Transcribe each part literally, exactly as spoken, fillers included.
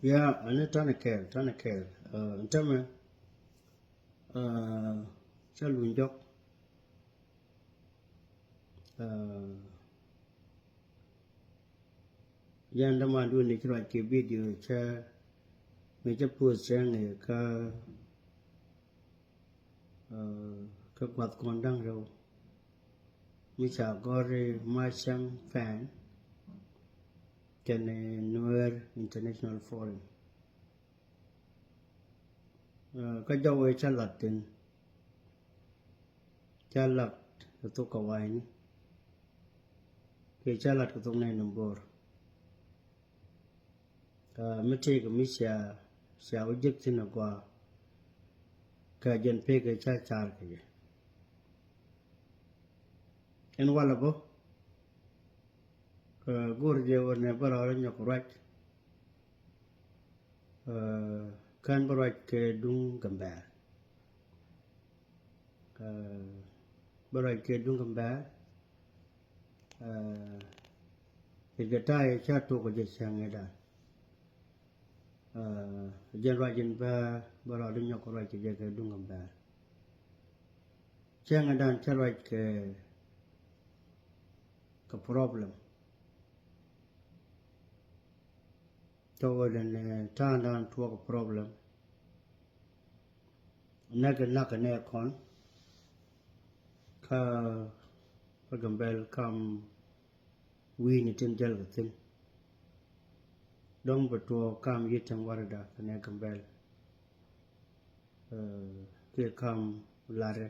Ya, ani tanɛ kɛɛl, tanɛ kɛɛl. Ɛn tämɛ, ca luny jɔk. Yan däman duun ni ci ruac kɛ video cɛ mi cɛ post cɛ ŋi̱i̱ kä kä guath kɔn da̱ŋ rɛw mi ca gɔr i̱ Macäŋ Pɛn kɛnɛ Nuer International Forum. Kä jɔwɛ ca lat thin, ca lat kɛ thok kɛ wayni, kiɛ ca lat kɛ thok nɛy ni bo̱o̱r. Mi tëëkɛ mi cia, cia wä jek thin a gɔaa, kɛ jɛn pekɛ ca car kɛ jɛ. Ɛn walɛ bä, kɛ go̱r jɛ wä nɛ bä rɔɔdɛ nyɔk ruac. Kän bä ruac kɛ duŋ Gambɛl. Bä ruac kɛ duŋ Gambɛl. Kɛ jɛ ta̱a̱ yɛ ca tok kɛ jɛ cäŋ ɛ dan. Jɛn ruac in bä, bä ruac in nyɔk ruac kɛ jɛ kɛ duŋ Gambɛl. Cäŋ ɛ dan ca ruac kɛ, kɛ problem. Tɔgɔ den ta̱a̱ dan tuɔk problem. Näk näk nɛ kɔn kä, kä Gambɛl kam wi̱i̱ni tin jäl kɛ thi̱n. Dɔ̱ŋ bɛ tuɔɔk kam yi̱t tin warda kɛ nɛ Gambɛl. Kiɛ kam larɛ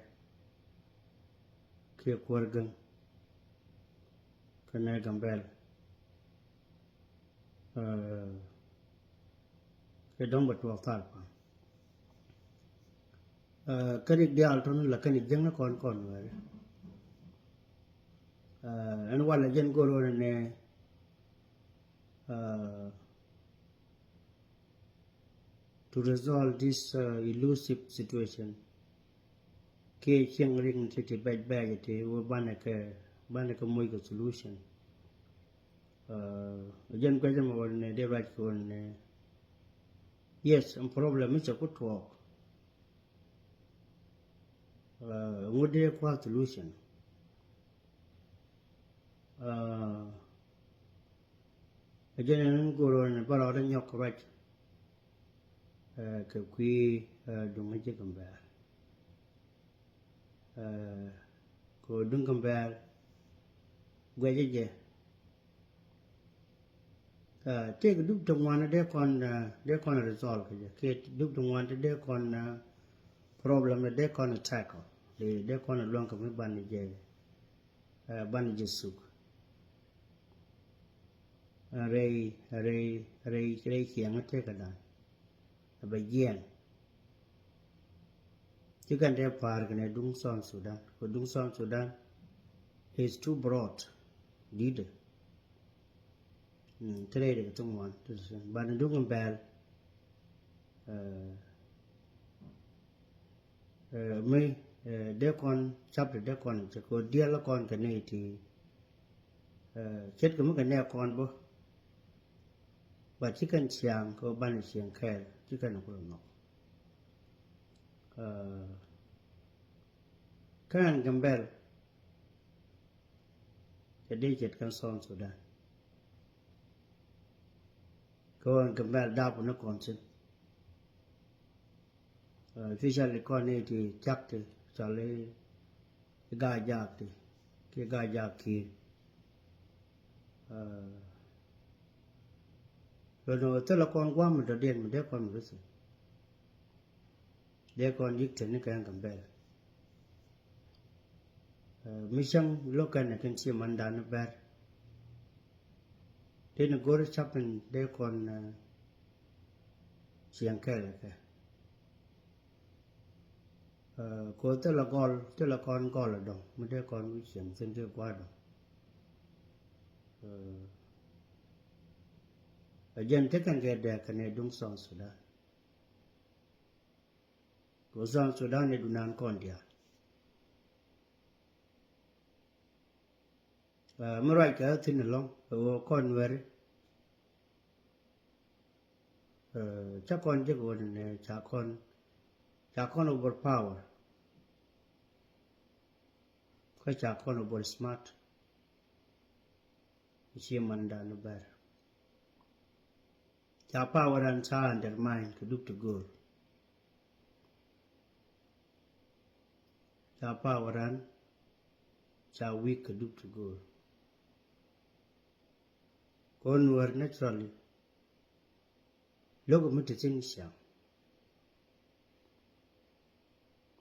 kiɛ kuäär gäŋ kɛ nɛ Gambɛl. Kɛ dɔ̱ŋ bɛ tuɔɔk thal pam. Kä rik diaal tɔn la kɛn jiäŋ ni kɔn kɔn wɛri. Ɛn walɛ jɛn go̱r wä ni nɛ, to resolve this elusive situation. Kiɛ cieŋ rik ni ti ti bɛc bɛc ti wä banɛ kɛ, banɛ kɛ moc kɛ solution. Jɛn guɛcä mɛ wä ni nɛ dee ruac kɛ wä ni nɛ. Yes, ɛn problem mi cɛ ku tuɔɔk. Ŋut dee kua̱r solution. Ɛ jɛn ɛn go̱r wä ni bä rɔɔdɛ nyɔk ruac. Kɛ kui̱ duŋ ji̱ Gambɛl. Kɛ duŋ Gambɛl guɛcä jɛ. Tëëk dup ti ŋuan dee kɔn, dee kɔn resolve kɛ jɛ. Kiɛ dup ti ŋuan ti dee kɔn problem dee kɔn tackle. Dee, dee kɔn luäŋ kɛ mi ban jɛ, ban jɛ suk. Rɛy, rɛy, rɛy, rɛy ciɛŋ tëëk dan. A bɛ jiɛn. Ci kɛn dee pa̱a̱r kɛnɛ duŋ South Sudan. Kɛ duŋ South Sudan is too broad. Di̱t. Ti rɛy dee kɛ thuŋ wan. Ban duŋ Gambɛl. Mi dee kɔn chapter dee kɔn cɛ kɛ diɛl kɔn kɛ nɛy ti. Ce̱tkɛ mi kɛ nɛy kɔn bä. But ci kɛn ciaŋ kɛ banɛ cieŋ kɛɛl ci kɛn ku nhɔk. Kɛn Gambɛl cɛ dee ce̱t kɛn South Sudan. Kɛ ɣän Gambɛl dap ni kɔn thin. Especially kɔn ni ti cak ti cɔl i̱ Gaa Jaak ti kiɛ Gaa Jaak Kiir. Lon ɣöö thilɛ kɔn gua̱a̱m mi dɔ̱diɛn mi dee kɔn mi ruthin. Dee kɔn yik teni kɛ Gambɛl. Mi cäŋ lo̱k kɛn ɛ kɛn ci mandan ni bɛr. Dee ni go̱r capin dee kɔn cieŋ kɛɛl kɛ. Ko thilɛ gɔl, thilɛ kɔn gɔl ɛ dɔ̱ŋ mi dee kɔn wi̱c cieŋ thin kɛ gua̱a̱r dɔ̱ŋ. Ɛ jɛn tekɛn kɛ dɛɛk kɛn ɛ duŋ South Sudan. Ko South Sudan ni dunan kɔn diaal. Mi ruac kɛ thi̱n ɛlɔ̱ŋ kɛ ɣöö kɔn Nuɛri. Ca kɔn jek ɣöö nɛ ca kɔn, ca kɔn overpower. Kä ca kɔn over smart. Ci man dan bɛr. Ca power an ca undermine kɛ dup ti go̱o̱r. Ca power an ca weak kɛ dup ti go̱o̱r. Kɔn wär naturally. Lo̱k mi ti thin ciaŋ.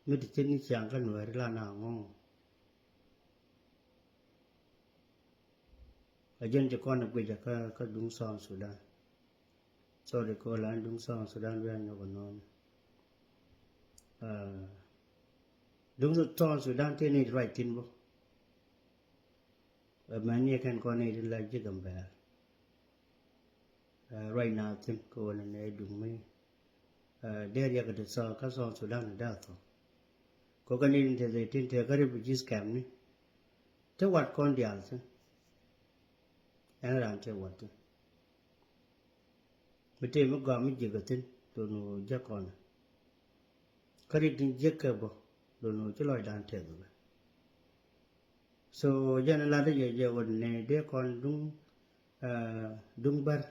Mi ti thin ciaŋ kä nuɛɛri la na ŋɔŋ. A jɛn ti kɔn a guic a kä, kä duŋ South Sudan. Sorry, kɔ lan duŋ South Sudan bia nyɔk a nɔn. Duŋ South Sudan ti ni ruac thin bä. Mɛn ni kɛn kɔn ni la ji̱ Gambɛl. Ruac na thin kɛ wä ni nɛ duŋ mi. Dee riɛk ti thɔ kä South Sudan da thɔ. Kɔ kɛ ni ni te tin te kä refugees camp ni. Te wat kɔn dial thin. Ɛn ran te wat thin. Mi te mi gɔam mi jiek a thin do̱n wä jiek kɔn. Kä ri tin jiek kɛ bä do̱n wä ci lɔcdan tɛth bä. So jɛn lat jɛ jɛ wä ni dee kɔn duŋ, duŋ bär.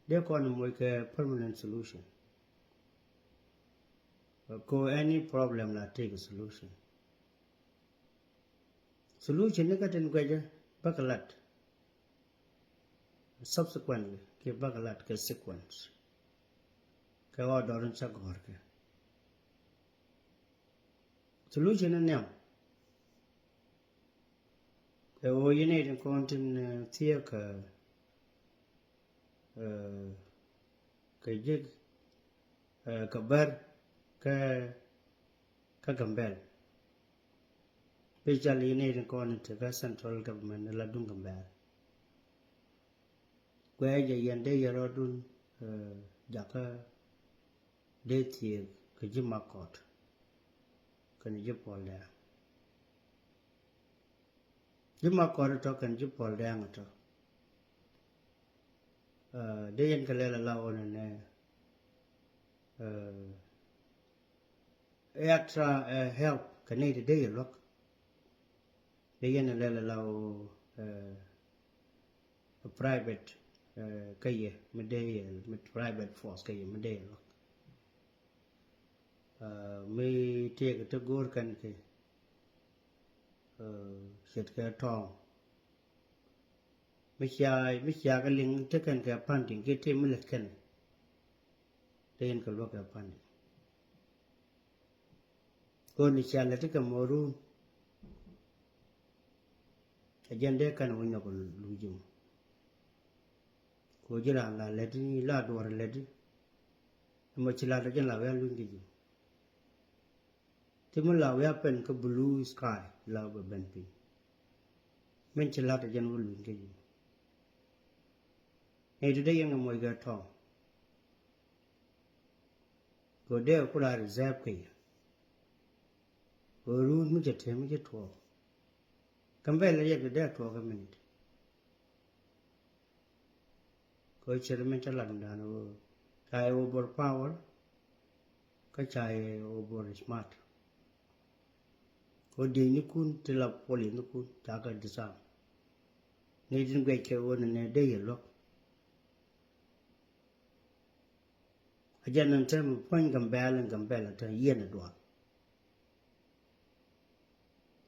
Dee kɔn moc kɛ permanent solution. Ko any problem la take a solution. Solution ni kä tin guecä bä kɛ lat. Subsequently kɛ bä kɛ lat kɛ sequence. Kɛ ɣɔɔ dɔr in ca gɔr kɛ solution ni niam. Kɛ ɣöö yɛn ɛ tin kɔn tin thiek kɛ kɛ ji̱ kɛ bär kä kä Gambɛl. Bi cal yɛn ɛ tin kɔn tin te kä central government la duŋ Gambɛl. Guɛ jɛ yɛn dee yɛ rɔɔdun jakä dee thiek kɛ ji̱ Makɔt kɛnɛ ji̱ Puɔl Dɛŋ. Ji̱ Makɔt tɔ kɛnɛ ji̱ Puɔl Dɛŋ tɔ. Dee yɛn kɛ lɛl ala ɣöö nɛ nɛ extra help kɛ nɛy ti dee yɛ luäk. Dee yɛn kɛ lɛl ala ɣöö private kä yɛ mi dee yɛ, mi private force kä yɛ mi dee yɛ luäk. Mi tëëkɛ ti go̱o̱r kɛn kɛ ce̱tkɛ tɔ̱ɔ̱ŋ. Mi cia, mi cia kɛ liŋ ti kɛn kɛ funding kiɛ ti mi lät kɛn. Dee yɛn kɛ luäk kɛ funding. Kɔn ni cia lät ti kɛ mɔrun. Ɛ jɛn dee kɛn wä nyɔk luc ji̱ mɔ. Kɛ wä ji̱ raan la lät ni la duɔr lät ni. Ɛmɔ ci lat ɛ jɛn la wia luny kɛ ji̱ mɔ. Ti mi la wia pɛn kä blue sky la bɛ ben piny. Min ci lat ɛ jɛn wä luny kɛ ji̱ mɔ. Nɛy ti dee yɛn kɛ moc kɛ tɔ̱ɔ̱ŋ. Kɛ wä dee kula reserve kɛ yɛ. Kɛ wä ruun mi cɛ te mi cɛ tuɔɔk. Gambɛl yɛ kɛ dee tuɔɔk kɛ minit. Kɛ wä cɛ te mi cɛ lat mi dan wä ca yɛ overpower. Kä ca yɛ over smart. Kɛ wä diecnikun ti la puɔl yɛ nikun ca kɛ disarm. Ni tin guɛc kɛ wä ni nɛ dee yɛ luäk. A jɛn ni tɛm puɔ̱ny Gambɛl in Gambɛl a tɛm yɛn a dual.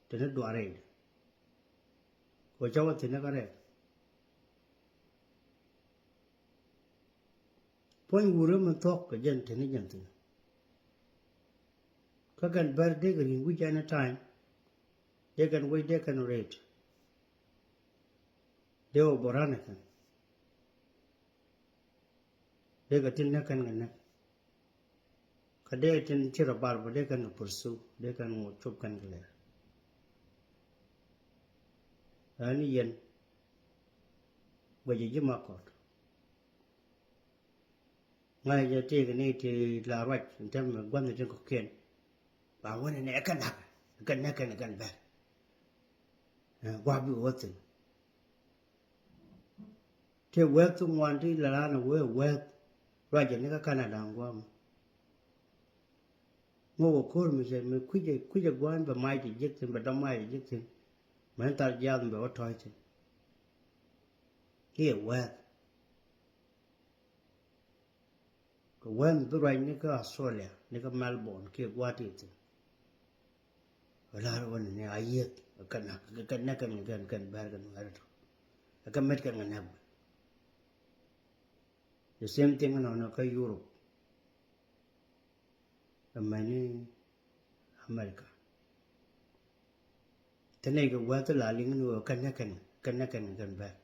Tɛn a dual rɛy. Kɛ wä ca wä thin a kä rɛy. Puɔ̱ny wurä mi thuɔ̱k kɛ jɛn tɛn a jɛn thin. Kä kɛn bär dee kɛ ri̱ŋ wi̱c any time. Dee kɛn wec dee kɛn rɛt. Dee wä bä ran kɛn. Dee kɛ tin näk kɛn kɛ näk. Kä dee tin ci rɔ bar bä dee kɛn kɛ pursue dee kɛn ŋuɔt cop kɛn kɛ lɛr. Ani yɛn guɛcɛ ji̱ Makɔt. Ŋa̱c jɛ tëëk ni ti la ruac in tɛm gua̱n ni tin kɔ̱kiɛn. Ba wä ni nɛ kɛn nak kɛn nɛ kɛn kɛn bɛr. Gua̱ bi wä thin. Tëë wɛth ti ŋuan ti la ran wee wɛth. Ruacɛ ni kä Canada ɛn gua̱a̱th mɔ. Ŋot kɛ ko̱r mi cɛ mi kui̱cɛ kui̱cɛ gua̱a̱th bɛ mac ti jiäk thi̱n, bɛ dɔ̱ŋ mac ti jiäk thi̱n. Mɛn thar jiaath mi bɛ wä tɔ̱ɔ̱c thi̱n. Kiɛ wɛɛth. Kɛ wɛn bi ruac ni kä Australia ni kä Melbourne kiɛ gua̱a̱th ti thi̱n. Kä la̱r wä ni ni a yieth kɛ näk kɛ näk kɛ ni kɛn kɛn bɛr kɛ nuɛr tɔ. Kɛ mɛt kɛ ŋɛ näk bɛ. The same thing nɔnɔ kä Europe. Amäni America. Te nɛy kɛ wee thil a liŋ ni wee kɛn nɛ kɛn kɛn nɛ kɛn kɛn bɛr.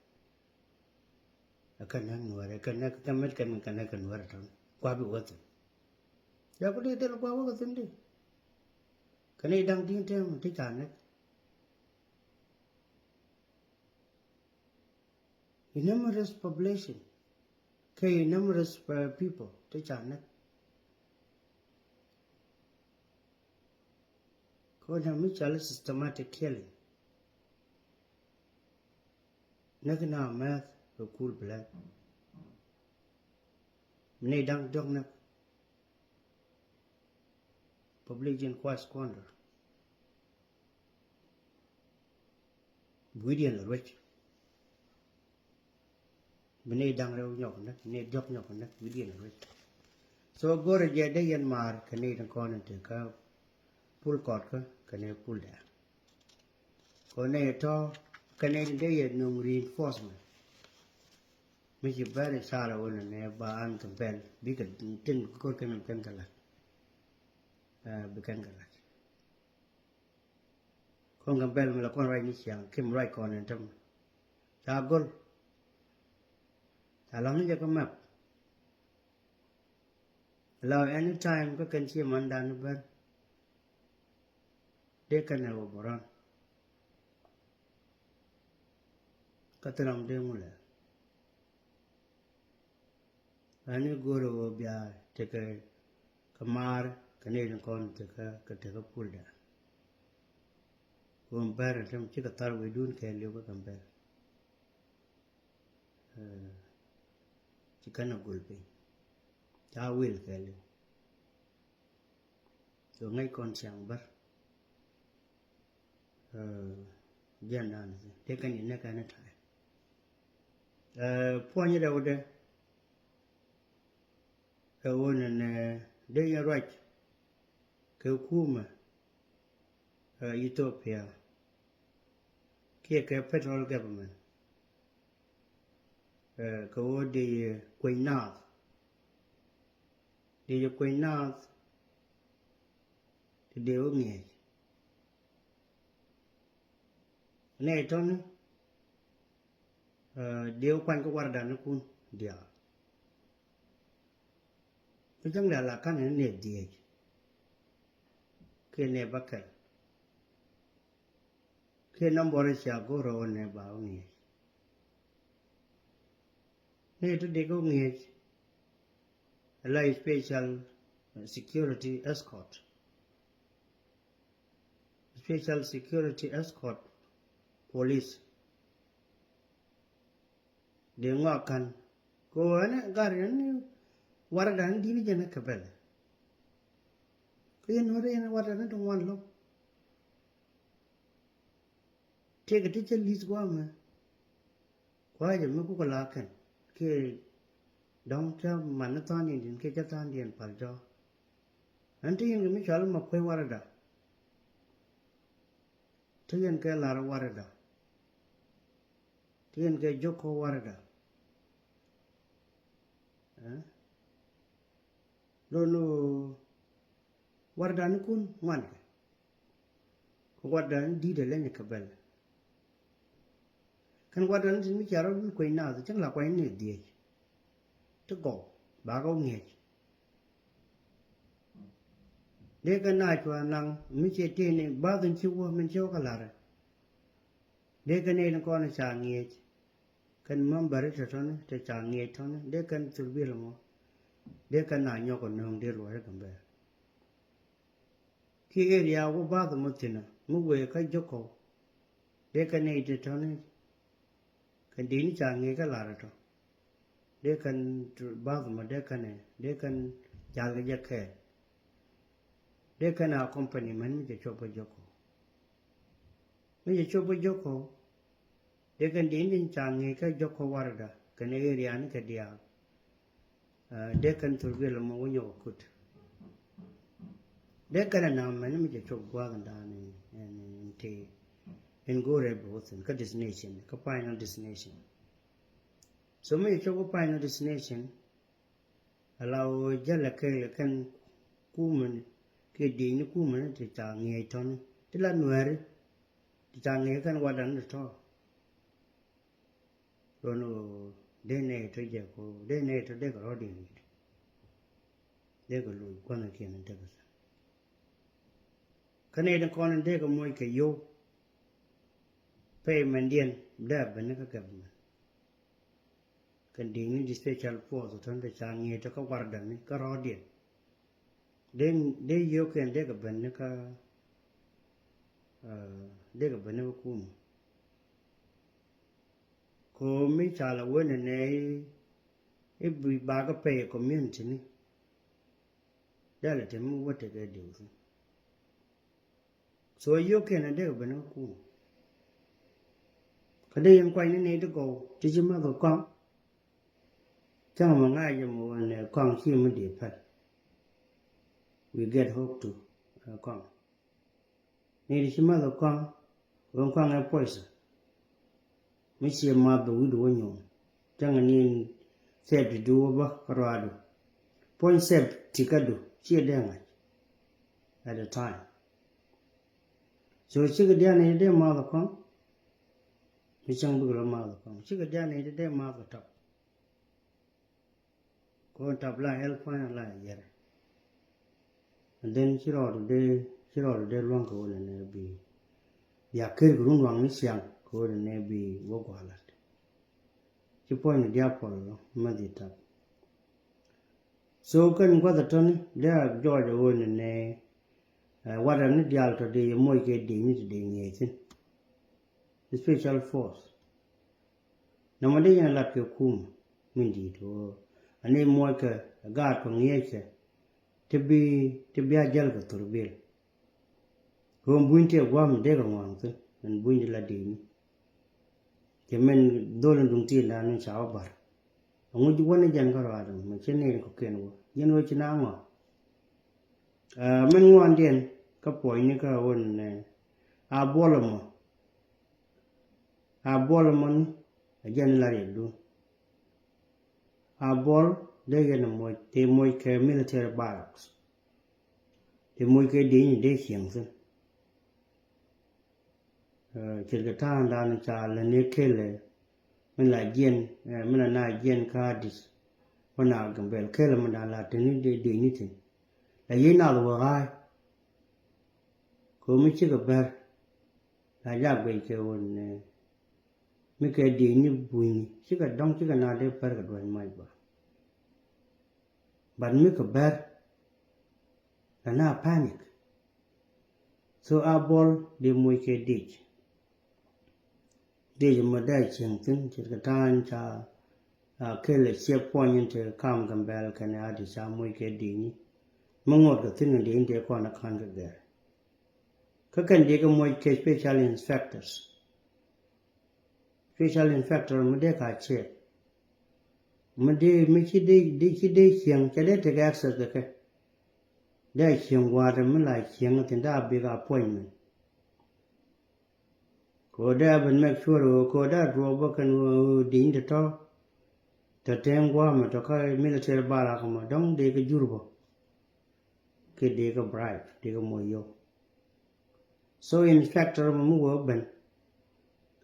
Ɛ kɛn nɛ nuɛr ɛ kɛn nɛ kɛn mɛt kɛn kɛn nɛ kɛn nuɛr tɔn kua bi wee thil. Ya ku di thil kua wee kɛ thil di. Kɛn nɛy da̱ŋ di̱n tɛm ti ca nɛk. Enormous population kɛ enormous people ti ca näk. Kɛ ɣöö nɛ mi cɔal systematic killing. Näk na mɛth kɛ kul bilɛth. Mi nɛy da̱ŋ diɔ̱k näk. Population kuat squander. Wi̱diɛn la ruec. Bi nɛy da̱ŋ rɛw nyɔk näk, nɛy diɔ̱k nyɔk näk, wi̱diɛn la ruec. So go̱rɛ jɛ dee yɛn maar kɛ nɛy tin kɔn in te kä pul kɔt kä kɛ nɛy pul dɛ. Kɛ nɛy tɔ kɛ nɛy tin dee yɛn nuŋ reinforcement. Mi ci bɛr icara wun nɛ ba an kɛ bɛl bikɛ tin kor kɛn kɛn kɛ lac. Bi kɛn kɛ lac. Kɔn kɛn bɛl mi la kɔn ruac ni ciaŋ kim ruac kɔn in tämɛ. Ca gol. Ca laŋ ni jɛ kä map. Allow any time kä kɛn ci mandan ni ben. Dee kɛn ɛ wä boran. Kä thil ram dee ŋulɛ. Ani go̱o̱rɛ ɣöö bia tekɛ kɛ maar kɛ nɛy tin kɔn tekɛ kɛ tekɛ pulda. Ɣöö bɛr ɛn tämɛ cikɛ thar wecdun kɛɛliw kä kɛ bɛr. Ci kɛn a gol piny ca wil kɛɛliw. So ŋäc kɔn ciaŋ bär. Jiɛn dan tëë kɛn in näk kɛn ta̱a̱. Puɔ̱ny rɛwdɛ ɛ ɣöö nɛnɛ dee yɛn ruac kɛ kumɛ Ethiopia kiɛ kɛ federal government. Kɛ ɣöö dee yɛ kuec naath dee yɛ kuec naath ti dee wä ŋi̱eec. Nɛ tɔni dee wä kuany kä waradanikun diaal. Kä jäŋ dee ala kan ni nɛ dhieec kiɛ nɛ bäkɛl. Kiɛ nambɔri cia go̱r rɔw nɛ ba wä ŋi̱eec. Nɛ ti dee kɛ wä ŋi̱eec. Ala special security escort. Special security escort police. Dee ŋɔak ka̱n kɛ ɣöö ɛn ɛ gat ɛn ni warada ni di̱t ni jɛn ɛ kɛ bɛl. Kä yɛn nuɔ̱t yɛn warada ni ti ŋuan lo̱k. Tëëkɛ ti cä li̱th gua̱a̱mɛ. Kua̱cä mi kukɛ la kɛn kiɛ dɔ̱ŋ cä man ni tha̱a̱ŋdiɛn di̱n kiɛ cä tha̱a̱ŋdiɛn pal jɔ̱ɔ̱k. Ɛn ti yɛn kɛ mi cɔal ma kuec warada. Ti yɛn kɛ lar warada. Ti yɛn kɛ jok kɔ warada. Ɛ? Lon wardani kun ŋuankɛ. Kɛ wardani di̱t ɛ leny ɛ kɛ bɛl. Kɛn wardani tin mi cia rɔ dun kuec naath cäŋ la kuany ni dhiec. Ti gɔw bakɛ wä ŋi̱eec. Dee kɛ naath cua naŋ mi ciɛ tëë ni bath in ci wä min ci wä kɛ la̱rɛ. Dee kɛ nɛy ni kɔn ca ŋi̱eec. Kɛn mambari te tɔni te ca ŋi̱eec tɔni dee kɛn thurbil mɔ. Dee kɛn na nyɔk kɛ nööŋ dee luɔc kɛ bɛɛr. Ki area wä bath mɔ thi̱n mi wëë kä jok kɔw. Dee kɛn nɛy te tɔni kɛn dee ni ca ŋi̱eec kä lar tɔ. Dee kɛn bath mɔ dee kɛn ɛ dee kɛn ja̱l kɛ jɛ kɛɛl. Dee kɛn a company mɛn mi cɛ cop kä Jɔkɔ. Mi cɛ cop kä Jɔkɔ dee kɛn di̱n di̱n ca ŋi̱i̱c kä Jɔkɔ warda kɛn area ni kɛ diaal. Dee kɛn thurbil mɔ wä nyɔk kut. Dee kɛn a naŋ mɛn mi cɛ cop gua̱a̱th in da̱a̱n in ti in go̱o̱rɛ bi wä thin kä destination kä final destination. So mi cɛ cop kä final destination. Ala ɣöö jälɛ kɛɛl kɛ kɛn kumä ni kiɛ diecni kumä ni ti ca ŋi̱eec tɔ̱ni ti la nuääri ti ca ŋi̱eec kɛn wadan ti tɔ̱. Luɔn ɣöö dee nɛy tɔ̱ jɛ ko dee nɛy tɔ̱ dee kɛ rɔ̱diɛn wi̱i̱ dee kɛ loc gua̱thnikiɛn in tekɛ thi̱n. Kä nɛy ti kɔn in dee kɛ moc kɛ yio̱w payment diɛn dee a ben ni kä government. Kɛn di̱i̱ni di special force tɔ̱n te ca ŋi̱i̱c te kä wardani kä rɔ̱ɔ̱diɛn. Dee dee yio̱o̱kiɛn dee kɛ ben ni kä dee kɛ ben ni kä kum. Ko mi ca la wen ni nɛ i̱ bi ba kä pay community ni. Dee la te mi wä tekɛ diw thin. So yio̱o̱kiɛn a dee kɛ ben kä kum. Kä dee yɛn kuany ni nɛy ti gɔw ti ci math kɛ kɔaŋ. Cäŋ mɛ ŋa̱c jɛ mɛ wen ɛ kɔaŋ ci mi dee päl. We get hooked to kɔaŋ. Nɛy ti ci math kɛ kɔaŋ wen kɔaŋ ɛ poison. Mi ciɛ math bɛ wi̱du wä nyuɔ̱n cäŋ ni sɛp ti du wä bä kä ruaadu. Puɔ̱ny sɛp ti kädu ciɛ dee ŋa̱c. At the time. So cikɛ diaal ni dee math kɔaŋ. Mi cäŋ bikɛ lɔ math kɔaŋ cikɛ diaal ni dee math kɛ tap. Kɔn tap la help fund la yɛrɛ. And then ci rɔɔdu dee ci rɔɔdu dee luaŋ kɛ wä nɛ nɛ bi bia ker kɛ run waŋ ni ciaŋ kɛ wä nɛ nɛ bi wä gualat. Ci puɔ̱ny ni dia pɔl lɔ mɛ dhi tap. So kɛn guath a tɔni dee a jɔɔc a wä nɛ nɛ. Wada ni dial tɔ dee yɛ moc kɛ dee ni ti dee ŋiɛ thin. Special force. Nɔmɔ dee yɛn lat kɛ kum min di̱i̱t ɣöö ani muɔckɛ gaat kɔ ŋi̱eeckɛ ti bi ti bi a jäl kɛ thurbil. Ɣöö buny ti ɛ gua̱a̱m dee kɛ ŋɔaŋ thi̱n ɛn buny ti la di̱i̱ni. Cɛ min dhol in duŋ tiindan in ca wä bar. Aŋu ji̱ wä ni jɛn kä ruaadɛ mɛ ci nɛy kɔ̱kiɛn wä yɛn ɣöö ci na ŋɔaŋ. Min ŋuandiɛn kä puɔ̱nyni kä ɣöö ni nɛ a buɔl ɛmɔ. A buɔl ɛmɔ ni a jɛn la riɛkdun. A buɔl dee yɛn moc tëë moc kɛ military barracks. Tëë moc kɛ dieny dee cieŋ thi̱n. Ce̱tkɛ ta̱a̱ŋdan ca lä ni kelɛ min la jiɛn min la na jiɛn kä Adith. Wä na Gambɛl kelɛ min dan la teni dee dieny ni thi̱n. La yiey nath wä ɣa̱a̱c. Kɛ ɣöö mi cikɛ bär la jak guic kɛ ɣöö nɛ mi kɛ diecni bunyni cikɛ dɔ̱ŋ cikɛ na dee pär kɛ duäny mac ba. But mi kɛ bär la na panic. So a buɔl dee moc kɛ diec. Diec mɔ dee cieŋ thi̱n ce̱tkɛ ta̱a̱ny ca a kelɛ ciek puɔ̱ny in te kam Gambɛl kɛnɛ Adith ca moc kɛ diecni. Mi ŋuɔ̱tkɛ thi̱n in diecni dee kɔn a ka̱n kɛ gɛr. Kä kɛn dee kɛ moc kɛ special inspectors. Special inspector mi dee ka ciek mi dee mi ci dee ci dee cieŋ cɛ dee tekɛ access kɛ kɛ. Dee cieŋ gua̱a̱tɛ mi la cieŋ thi̱n dee a big appointment. Kɛ ɣöö dee a ben make sure ɣöö kɛ ɣöö dee a duɔɔk bä kɛn ɣöö di̱ny ti tɔ̱. Tɔ tëë ŋua̱a̱mɛ tɔ kä military barrack mɔ dɔ̱ŋ dee kɛ jur bä. Kiɛ dee kɛ bribe dee kɛ moc yio̱w. So inspector mɔ mi wee ben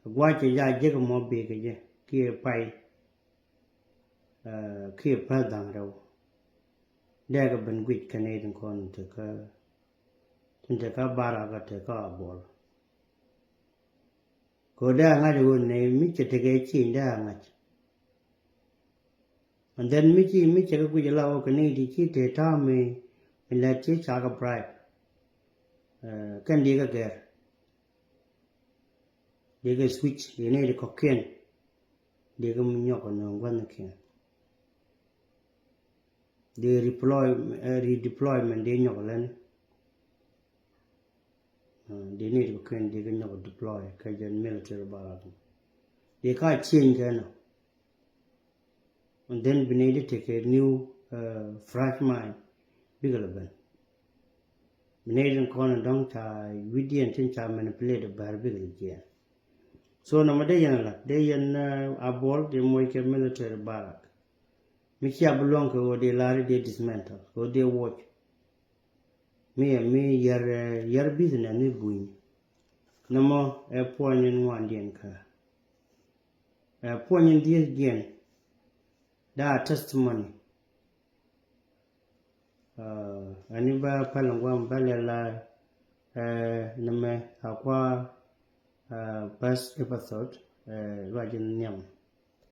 kɛ gua̱c cɛ ja jek mɔ bikɛ jɛ kiɛ pay. Kiɛ päth da̱ŋ rɛw. Dee kɛ ben guic kɛn i̱ tin kɔn tekä tin tekä barrack kä tekä a buɔl. Kɛ ɣöö dee a ŋa̱c ɣöö nɛ mi cɛ tekɛ ciny dee a ŋa̱c. And then mi ci mi cɛ kɛ guic ala ɣöö kɛ ni ti ci te ta̱a̱ mi mi lɛt ci ca kɛ bribe. Kɛn diɛ kɛ gɛr diɛ kɛ switch diɛ ni ti kɔ̱kiɛn. Diɛ kɛ mi nyɔk kɛ nööŋ gua̱thnikiɛn. Di redeploy, uh, redeployment di nyɔk lɛn. Uh, di need kɛ kɛn di kɛ nyɔk deploy kɛ jɛn military barrack. Di ka change kɛ nɔ. And then bi nɛy di tekɛ new, uh, fresh mind bikɛ lɛ ben. Bi nɛy di kɔn dɔŋ ca wi̱diɛn tin ca manipulate bär bikɛ lɛ jiɛn. So nɔmɔ dee yɛn la dee yɛn, uh, a bol di moc kɛ military barrack. Mi cia bi luɔ̱ŋ kɛ ɣöö di lar di dismantle kɛ ɣöö di woc. Mi ɛ mi yɛr, uh, yɛr business ni buny. Nɔmɔ ɛ puɔ̱ny in ŋuandiɛn kä. Ɛ puɔ̱ny in dieth jiɛn. Da testimony. Uh, ani ba pal in guam ba lɛ la, uh, nɛmɛ a kua, uh, first episode, uh, luac in nhiam.